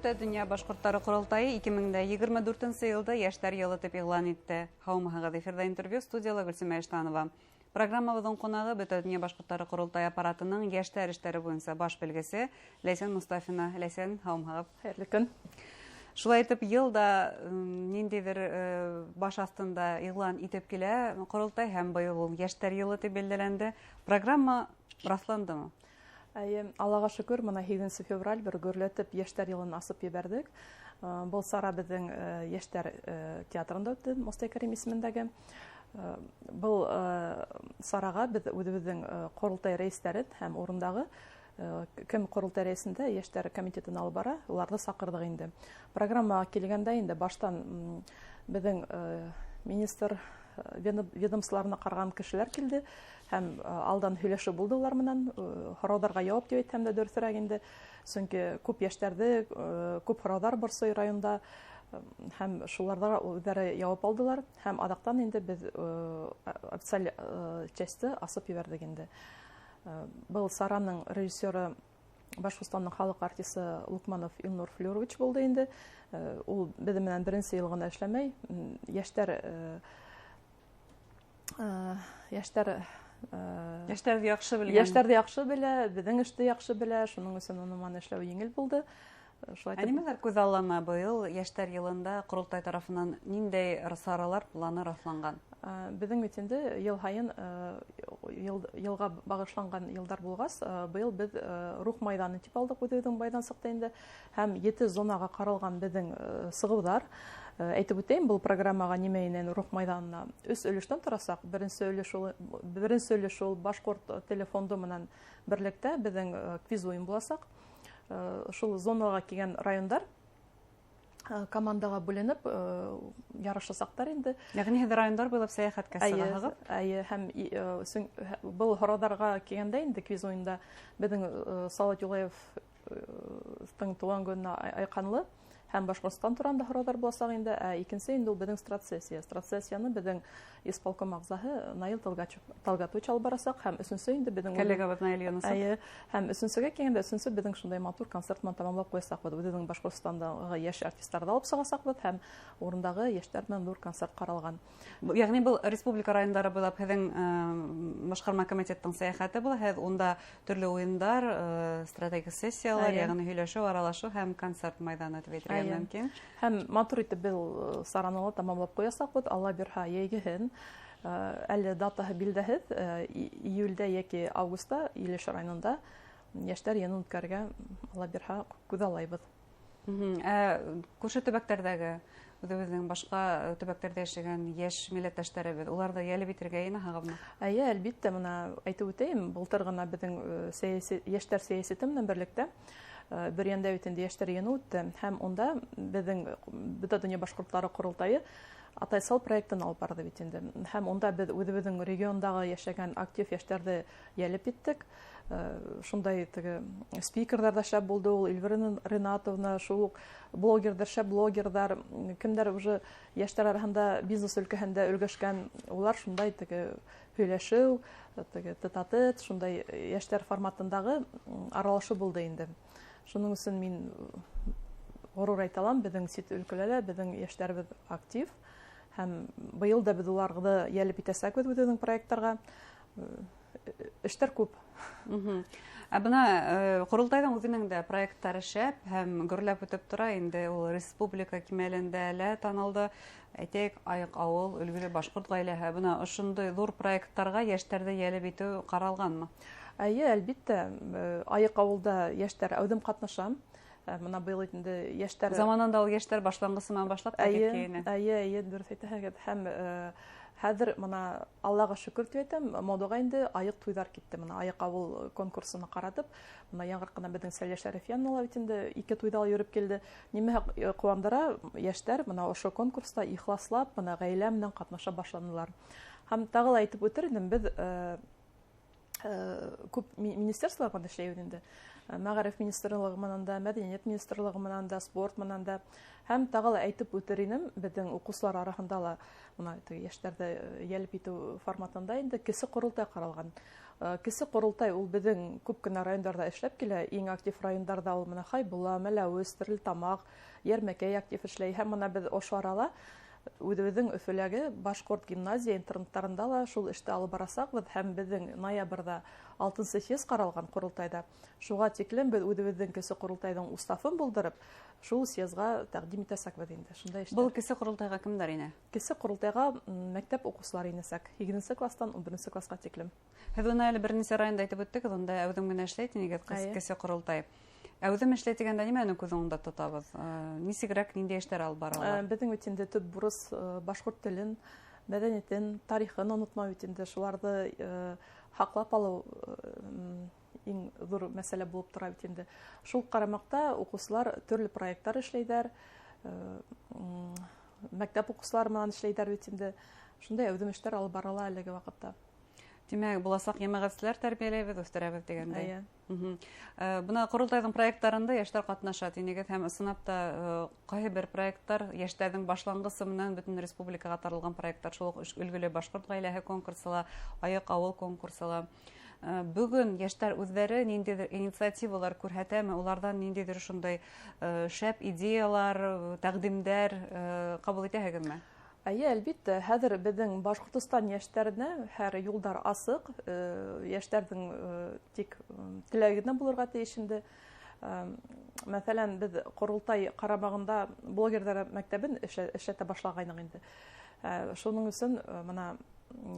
Бөтә донъя башҡорттары ҡоролтайы 2024 йылды йәштәр йылы тип иғлан итте. Һаумыһығыҙ, эфирҙа интервью, студияла Гөлсимә Иштанова. Программабыҙҙың ҡунағы Бөтә донъя башҡорттары ҡоролтайы аппаратының йәштәр эштәре буйынса баш белгесе Ләйсән Мостафина. Ләйсән, һаумыһығыҙ. Хәйерле көн. Шулай итеп, йыл да ниндәйҙер баш аҫтында иғлан итеп килә ҡоролтай, һәм быйыл ул йәштәр йылы тип билдәләнде. Программа раҫландымы? Әйе, Аллаға шөкөр, бына 8 февраль бер гөрләтеп йәштәр йылын асып ебәрҙек. Был сара беҙҙең йәштәр театрында үтте, Мостай Кәрим исемендәге. Был сараға беҙ үҙебеҙҙең ҡоролтай рәйестәрен һәм урындағы кем ҡоролтай рәйесендә йәштәр комитетын алып бара, уларҙы саҡырҙыҡ инде. Программаға килгәндә инде баштан беҙҙең министр ведомстволарына ҡараған кешеләр килде һәм алдан һөйләшеү булды улар менән, һорауҙарға яуап тип әйтһәм дә дөрөҫөрәк инде, сөнки күп йәштәрҙе, күп һорауҙар борсой районда, һәм шуларҙа үҙҙәре яуап алдылар, һәм аҙаҡтан инде беҙ официаль частьты асып ебәрҙек инде. Был сараның режиссеры Башҡортостандың халыҡ артисы Луҡманов Илнур Флюрович булды инде. Ул беҙ менән беренсе йыл ғына эшләмәй, йәштәр Йәштәрҙе яҡшы белгән. Йәштәрҙе яҡшы белә, беҙҙең эште яҡшы белә, шуның өсөн уның менән эшләү еңел булды. Шулай Ә итеп нимәләр күҙаллана быйыл йәштәр йылында ҡоролтай тарафынан ниндәй саралар планы раҫланған? Беҙҙең бит инде йыл һайын, йылға бағышланған йылдар булғас, быйыл беҙ Рух майҙаны тип алдыҡ, үҙебеҙҙең майҙансыҡта инде, һәм 7 зонаға ҡаралған беҙҙең сығыуҙар. Әйтеп үтәйем, был программаға нимә инән Рух майҙанына 3 өлөштән торасаҡ. Беренсе өлөш ул башҡорт теле фонды менән берлектә беҙҙең квиз уйын буласаҡ. Шул зонаға килгән райондар командаға бүленеп, ярышасаҡтар инде. Йәғни һеҙ райондар буйлап сәйәхәткә Әйе, сығаһығыҙ? әйе, һәм был һорауҙарға килгәндә инде квиз уйында беҙҙең Салауат Юлаевтың тыуған көнөнә айҡанлы һәм Башҡортостан тураһында һорауҙар буласаҡ инде. Ә икенсе инде ул беҙҙең стратсессия. Стратсессияны беҙҙең исполком ағзаһы Наил Талгатович алып барасаҡ, һәм өсөнсө инде беҙҙең коллегабыҙ Наил Юнысов. Әйе, һәм өсөнсөгә килгәндә өсөнсө беҙҙең шундай матур концерт менән тамамлап ҡуясаҡбыҙ. Үҙебеҙҙең Башҡортостандағы йәш артистарҙы алып сығасаҡбыҙ һәм урындағы йәштәр менән ҙур концерт ҡаралған. Йәғни был республика райондары буйлап һеҙҙең башҡарма комитеттың сәйәхәте була, һеҙ унда төрлө уйындар, стратегик сессиялар, йәғни һөйләшеү, аралашыу һәм концерт майҙаны тип әйтергә мөмкин. Һәм матур итеп был сараны ла тамамлап ҡуясаҡбыҙ. Алла бирһә, йәйгеһен. Әле датаһы билдәһеҙ, июлдә йәки августа Илеш районында йәштәр йыйынын үткәрергә Алла бирһә күҙаллайбыҙ. Күрше төбәктәрҙәге, үҙебеҙҙең башҡа төбәктәрҙә йәшәгән йәш милләттәштәребеҙ, уларҙы йәлеп итергә йыйынаһығыҙмы? Эйе, әлбиттә, бына әйтеп үтәйем, былтыр ғына беҙҙең йәштәр сәйәсәте менән берлектә Бөрйәндә бит инде йәштәр йыйыны үтте, һәм унда беҙҙең Бөтә донъя башҡорттары ҡоролтайы Атайсал проектын алып барҙы бит инде. Һәм унда беҙ үҙебеҙҙең региондағы йәшәгән актив йәштәрҙе йәлеп иттек. Шундай теге спикерҙар ҙа шәп булды ул, Эльвира Ринатовна, шул уҡ блогерҙар, шәп блогерҙар, кемдәр уже йәштәр араһында бизнес өлкәһендә өлгәшкән, улар шундай теге һөйләшеү, теге тет-а-тет, шундай йәштәр форматындағы аралашыу булды инде. Шуның өсөн мин ғорур әйтә алам, беҙҙең сит өлкәлә лә беҙҙең йәштәребеҙ актив. Һәм быйыл да беҙ уларҙы йәлеп итәсәкбеҙ үҙебеҙҙең проекттарға. Эштәр күп. Ә бына ҡоролтайҙың үҙенең дә проекттары шәп һәм гөрләп үтеп тора инде, ул республика кимәлендә лә танылды. Әйтәйек, Айыҡ ауыл, өлгөлө башҡорт ғаиләһе. Бына ошондай ҙур проекттарға йәштәрҙе йәлеп итеү ҡаралғанмы? Эйе, әлбиттә. Айыҡ ауылда йәштәр әүҙем ҡатнаша. Бына быйыл инде йәштәр Заманында ул йәштәр башланғысы менән башлап та Эйе, киткәйне. эйе, эйе, дөрөҫ әйтәһегеҙ. Һәм хәҙер бына Аллаға шөкөр тип әйтәм, модаға инде айыҡ туйҙар китте. Бына Айыҡ ауыл конкурсына ҡаратып, бына яңыраҡ ҡына беҙҙең Сәлиә Шәрифйәнова ла бит инде 2 туйҙа ла йөрөп килде. Нимә ҡыуандыра, йәштәр бына ошо конкурста ихласлап, бына ғаилә менән ҡатнаша башланылар. Һәм тағы ла әйтеп үтер инем, беҙ күп министерстволар менән эшләйбеҙ инде. Мәғариф министрлығы менән дә, мәҙәниәт министрлығы менән дә, спорт менән дә. Һәм тағы ла әйтеп үтер инем, беҙҙең уҡыусылар араһында ла бына йәштәрҙе йәлеп итеү форматында инде кесе ҡоролтай ҡаралған. Кесе ҡоролтай ул беҙҙең күп кенә райондарҙа эшләп килә. Иң актив райондарҙа ул бына Хайбулла, Мәләүез, Стәрлетамаҡ, Йәрмәкәй актив эшләй. Һәм бына беҙ ошо арала үҙебеҙҙең Өфөләге башҡорт гимназия интернаттарында ла шул эште алып барасаҡбыҙ. Һәм беҙҙең ноябрҙә 6-нсы съезд ҡаралған ҡоролтайҙа. Шуға тиклем беҙ үҙебеҙҙең кесе ҡоролтайҙың уставын булдырып, шул съездға тәҡдим итәсәкбеҙ инде. Шундай эштәр. Был кесе ҡоролтайға кемдәр инә? Кесе ҡоролтайға мәктәп уҡыусылары инәсәк. 8-нсе кластан 11-нсе класҡа тиклем. Һеҙ бына әле бер нисә районда әйтеп үттегеҙ, унда әүҙем генә эшләй тинегеҙ кесе ҡоролтай. Әүҙем эшләй тигәндә нимәне күҙ уңында тотабыҙ? Нисегерәк, ниндәй эштәр алып баралар? Беҙҙең бит инде төп бурыс башҡорт телен, мәҙәниәтен, тарихын онотмау бит инде, шуларҙы һаҡлап алыу иң ҙур мәсьәлә булып тора бит инде. Шул ҡарамаҡта уҡыусылар төрлө проекттар эшләйҙәр, мәктәп уҡыусылары менән эшләйҙәр бит инде. Шундай әүҙем эштәр алып барыла әлеге ваҡытта. Тимәк, буласаҡ йәмәғәтселәр тәрбиәләйбеҙ, үҫтерәбеҙ тигәндәй. Бына ҡоролтайҙың проекттарында йәштәр ҡатнаша тинегеҙ, һәм ысынлап та ҡайһы бер проекттар йәштәрҙең башланғысы менән бөтөн республикаға таралған проекттар, шул уҡ Өлгөлө башҡорт ғаиләһе конкурсы ла, Айыҡ ауыл конкурсы ла. Бөгөн йәштәр үҙҙәре ниндәйҙер инициативалар күрһәтәме, уларҙан ниндәйҙер шундай шәп идеялар, тәҡдимдәр ҡабул итәһегеҙме? Әйе, әлбиттә, хәҙер беҙҙең Башҡортостан йәштәренә һәр юлдар асыҡ, йәштәрҙең тик теләге генә булырға тейеш инде. Мәҫәлән, беҙ ҡоролтай ҡарамағында блогерҙар мәктәбен эшләтә башлағайныҡ инде. Шуның өсөн бына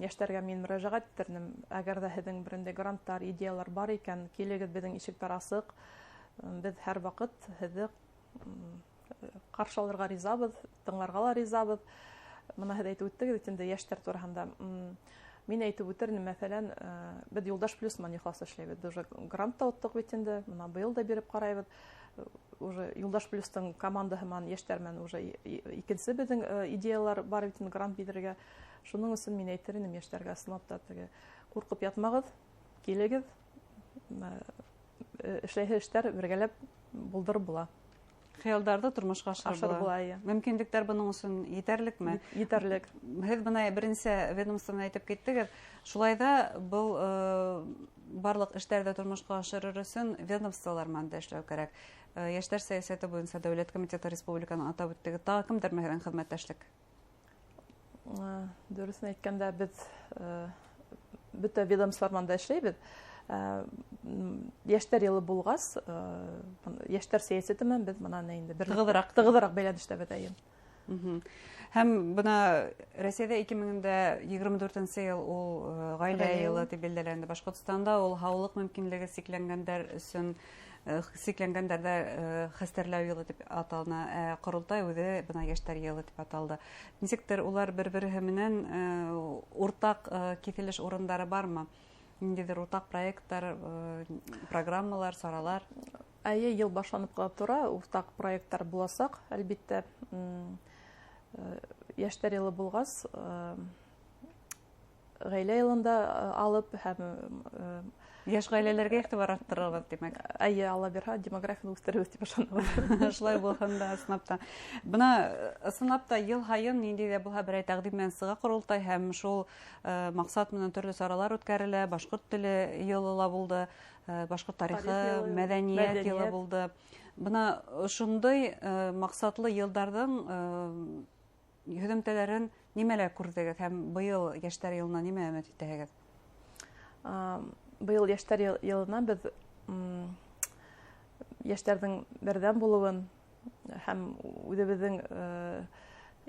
йәштәргә мин мөрәжәғәт итернем. Әгәр ҙә һеҙҙең берендә гранттар, идеялар бар икән, килегеҙ, беҙҙең ишектәр асыҡ. Беҙ һәр ваҡыт һеҙҙе ҡаршы алырға ризабыҙ, тыңларға ла ризабыҙ. Бына һеҙ әйтеп үттегеҙ бит инде йәштәр тураһында. Мин әйтеп үтер инем, мәҫәлән, беҙ Юлдаш плюс менән ихлас эшләйбеҙ. Беҙ уже грант та оттоҡ бит инде, бына быйыл да биреп ҡарайбыҙ. Уже Юлдаш плюстың командаһы менән, йәштәр менән уже икенсе беҙҙең идеялар бар бит инде грант бирергә. Шуның өсөн мин әйтер инем йәштәргә, ысынлап та теге ҡурҡып ятмағыҙ, килегеҙ, эшләйһе эштәр бергәләп булдырып була. Хыялдарҙы тормошҡа ашырып Ашырып була. була, эйе. Мөмкинлектәр бының өсөн етерлекме? Етерлек. Һеҙ бына беренсе ведомствоны әйтеп киттегеҙ. Шулай да был барлыҡ эштәрҙе тормошҡа ашырыр өсөн ведомстволар менән дә эшләү кәрәк. Йәштәр сәйәсәте буйынса Дәүләт комитеты республиканы атап үттегеҙ. Тағы кемдәр менән хеҙмәттәшлек? Дөрөҫөн әйткәндә, беҙ бөтә ведомстволар менән дә эшләйбеҙ. Йәштәр йылы булғас, йәштәр сәйәсәте менән беҙ бына инде бер Тығыҙыраҡ. тығыҙыраҡ бәйләнештәбеҙ, әйе. Һәм бына Рәсәйҙә ике мең дә егерме дүртенсе йыл ул ғаилә Ғаилә йылы йылы. тип билдәләнде. Башҡортостанда ул һаулыҡ мөмкинлеге сикләнгәндәр өсөн сикләнгәндәрҙә хәстәрләү йылы тип аталына. Ҡоролтай үҙе бына йәштәр йылы тип аталды. Нисектер улар бер-береһе менән уртаҡ киҫелеш урындары бармы? Ниндәйҙер уртаҡ проекттар, программалар, саралар? Әйе, йыл башланып ҡала тора, уртаҡ проекттар буласаҡ, әлбиттә. Йәштәр йылы булғас, ғаилә йылында алып һәм Йәш ғаиләләргә иғтибар арттырабыҙ, тимәк. Әйе, Алла бирһә, демографияны үҫтерәбеҙ тип ышанабыҙ. Шулай булһын да, ысынлап та. Бына ысынлап та йыл һайын ниндәй ҙә булһа берәй тәҡдим менән сыға ҡоролтай һәм шул маҡсат менән төрлө саралар үткәрелә. Башҡорт теле йылы ла булды, башҡорт тарихы, Тарих йылы, мәҙәниәт йылы мәҙәниәт. булды. Бына ошондай маҡсатлы йылдарҙың һөҙөмтәләрен нимәлә күрҙегеҙ һәм быйыл йәштәр йылына нимә өмөт итәһегеҙ? Быйыл йәштәр йылына беҙ йәштәрҙең берҙәм булыуын һәм үҙебеҙҙең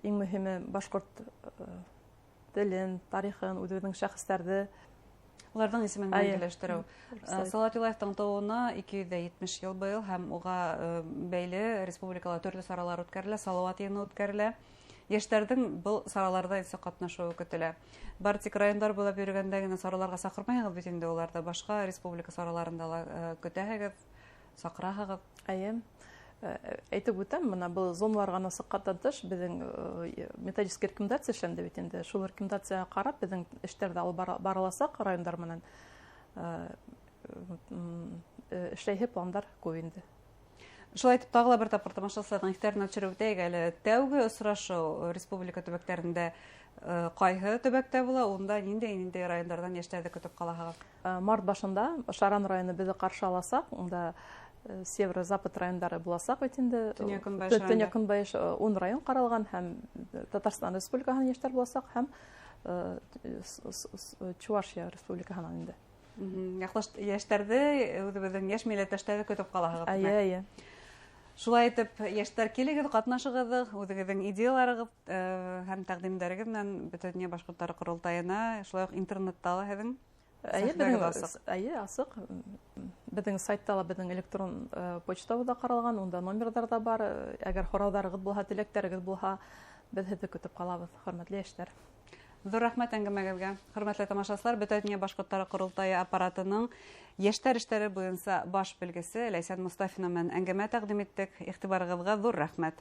иң мөһиме башҡорт телен, тарихын, үҙебеҙҙең шәхестәрҙе Уларҙың исемен Әйе. мәңгеләштереү. Рөхсәт. Салауат Юлаевтың тыуыуына ике йөҙ ҙә етмеш йыл быйыл һәм уға бәйле республикала төрлө саралар үткәрелә, Салауат йыйыны үткәрелә. Йәштәрҙең был сараларҙа нисек ҡатнашыуы көтөлә. Бары тик райондар буйлап йөрөгәндә генә сараларға саҡырмайһығыҙ бит инде уларҙы, башҡа республика сараларында ла көтәһегеҙ, саҡыраһығыҙ. Әйе. Әйтеп үтәм, бына был зоналарға ғына сыҡҡандан тыш беҙҙең методический рекомендация эшләнде бит инде. Шул рекомендацияға ҡарап беҙҙең эштәрҙе алып барыласаҡ райондар менән. Эшләйһе пландар күп инде. Шулай итеп, тағы ла бер тапҡыр тамашасыларҙың иҫтәренә төшөрөп үтәйек әле. Тәүге осрашыу республика төбәктәрендә ҡайһы төбәктә була, унда ниндәй райондарҙан йәштәрҙе көтөп ҡалаһығыҙ? Март башында Шаран районы беҙҙе ҡаршы аласаҡ, унда северо-запад райондары буласаҡ бит инде. Төньяҡ-көнбайыш. Төньяҡ-көнбайыш 10 район ҡаралған, һәм Татарстан Республикаһынан йәштәр буласаҡ, һәм Чувашия Республикаһынан инде. Яҡлаш йәштәрҙе, үҙебеҙҙең йәш милләттәштәрҙе көтөп ҡалаһығыҙ. Эйе, эйе. Шулай итеп, йәштәр, килегеҙ, ҡатнашығыҙ, үҙегеҙҙең идеяларығыҙ һәм тәҡдимдәрегеҙ менән Бөтә донъя башҡорттары ҡоролтайына, шулай уҡ интернетта ла һеҙҙең Эйе, эйе, асыҡ. Беҙҙең сайтта ла беҙҙең электрон почтабыҙ ҙа ҡаралған, унда номерҙар ҙа бар. Әгәр һорауҙарығыҙ булһа, теләктәрегеҙ булһа, беҙ һеҙҙе көтөп ҡалабыҙ, хөрмәтле йәштәр. Ҙур рәхмәт әңгәмәгеҙгә. Хөрмәтле тамашасылар, Бөтә донъя башҡорттары ҡоролтайы аппаратының йәштәр эштәре буйынса баш белгесе Ләйсән Мостафина менән әңгәмә тәҡдим иттек. Иғтибарығыҙға ҙур рәхмәт.